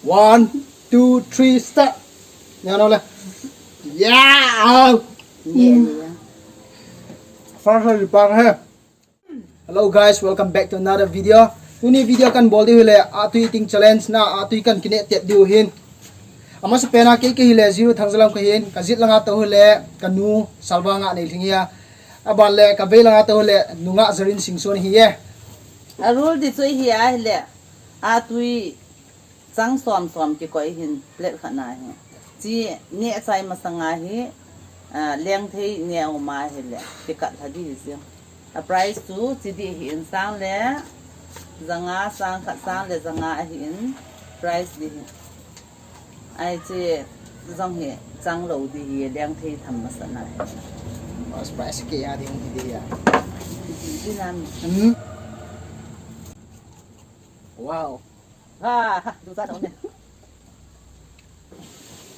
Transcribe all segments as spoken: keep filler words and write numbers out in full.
One, two, three, start. Neo neo le. Yeah. Neo neo. First, first, first. Hello guys, welcome back to another video. Tuni video kahin bol diu hile, atui eating challenge na, atui kahin kineh tet diu ahin. Amasapen a kei, kei hile Zero Thangjalam kahin, kajet langa tou hile, kanu Salva Ngahnei Lhingei a. Aban le, kavei langa tou hile, nungah Zarin Singson ahiye. A rule di chu hi ahile, atui chang som som kikoi hin plate khat na hi. Chi neh chai masanga hi, ah, lengthei neh a um ahile, kikat lha di hi chi. A prize chu chi di hi in sang le, janga, sang khat sang le janga ahi in prize di hi. Ai chi jong hi chang lou di hi, lengthei tham masana hi. Mas prize ke ya ding hi di ya. Di nam. Hmm. Wow. Ha, ha, dusa dong ne.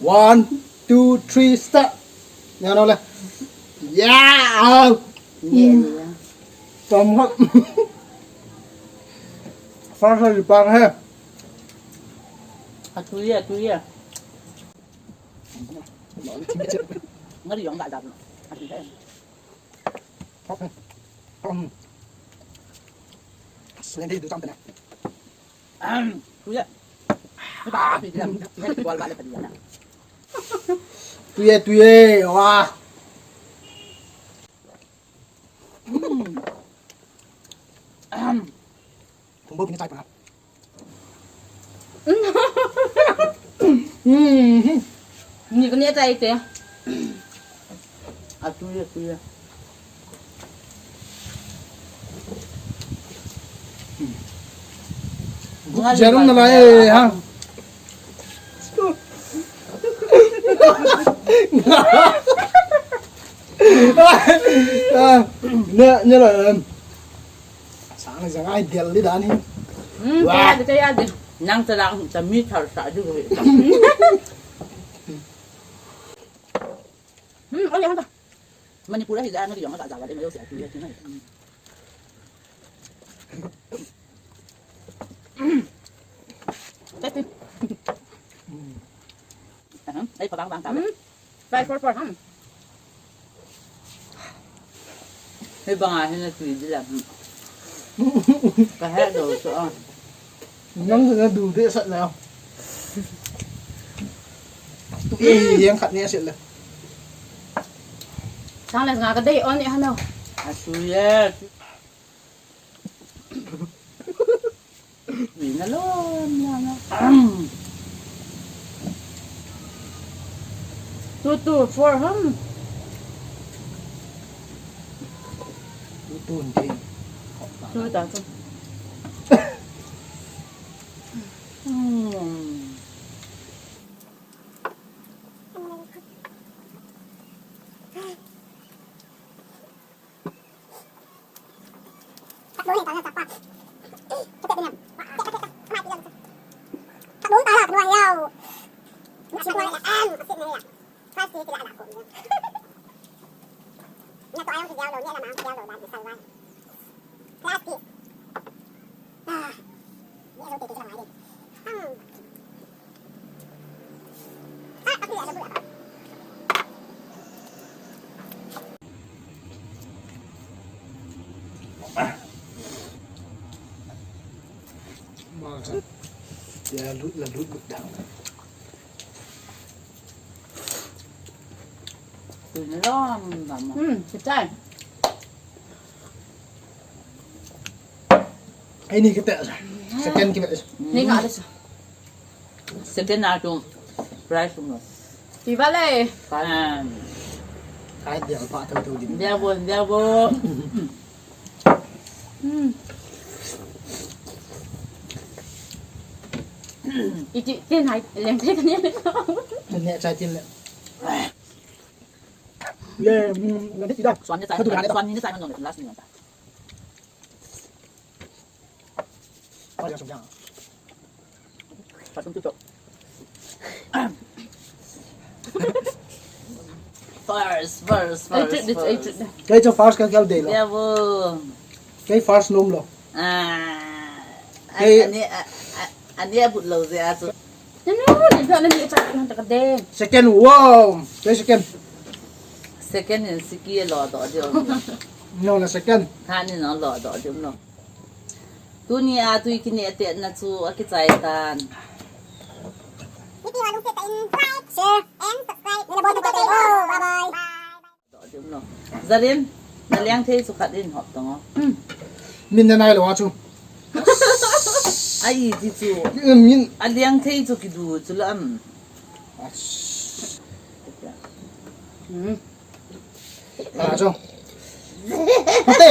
One, two, three, start. Neo neo le. Yeah. Yeah, yeah. Tam ha. First, first, first. Atui, atui. Ngari yong ga da. Atui. Ahem. Tuye. Tuye, tuye. Wah. Ahem. Thum bou kini chai pa. Hmm. Ni kini chai te. Atui, atui. Jarum na lai ha. Ne, ne la. Sang jang ai del di dan hi. Hmm, wah. Kaya di, kaya di. Nang talang ta mi thar sa di ko. Hmm, oli hanta. Manipur hi jang di yong ka jawa de ma yo sia tu ya ti na. Test. Aha, ai pa bang bang ta. Hmm. Five four four, hmm. Hei banga hina tui di la. Ka he do so a. Nang na du de sat na. Tu e yang khat ne sat la. Sang le nga ka dei on e hano. A su ye. Ui, na lo, na lo. Two, two, four, hmm. Two, two, hindi. Two, ta, two. Hmm. Ya, lut la, lut, lut, lut. Hmm, kita. Ai, ni kita. Second kita. Ni nga ada sa. Second na tu prize mo. Iba le. Kan. Kahit di ako pa, ito, ito, di. Hindi ako, hindi ako. Hmm. Iti, tin, hai, leng, tin, tin. Tin, ne, chai, tin, le. Ye, mm, nanti tidak. Suami saya, suami ni saya nonton last ni nonton. Oh, dia sudah. Patong tutup. First, first, first, first. Kei chu first ka kal de lo. Dia bo. Kei first nom lo. Ah. Kei ani, a, a, ani abut lo je a chu. Nanu, ni do nani cha na ta ka de. Second, wow. Kei second. Second in siki lo do dio. No na second. Tha ni no lo do dio no. Tuni a tui kine te na chu a kichai tan. Iti wa lungset ta in like, share, and subscribe. Nila bon ta te. Oh, bye bye. Zarin, na liang thei chu khat in hop tong. Min na nai lo a chu. Ai ti chu. Min. A liang thei chu kidu chu la am. A chu. Pate.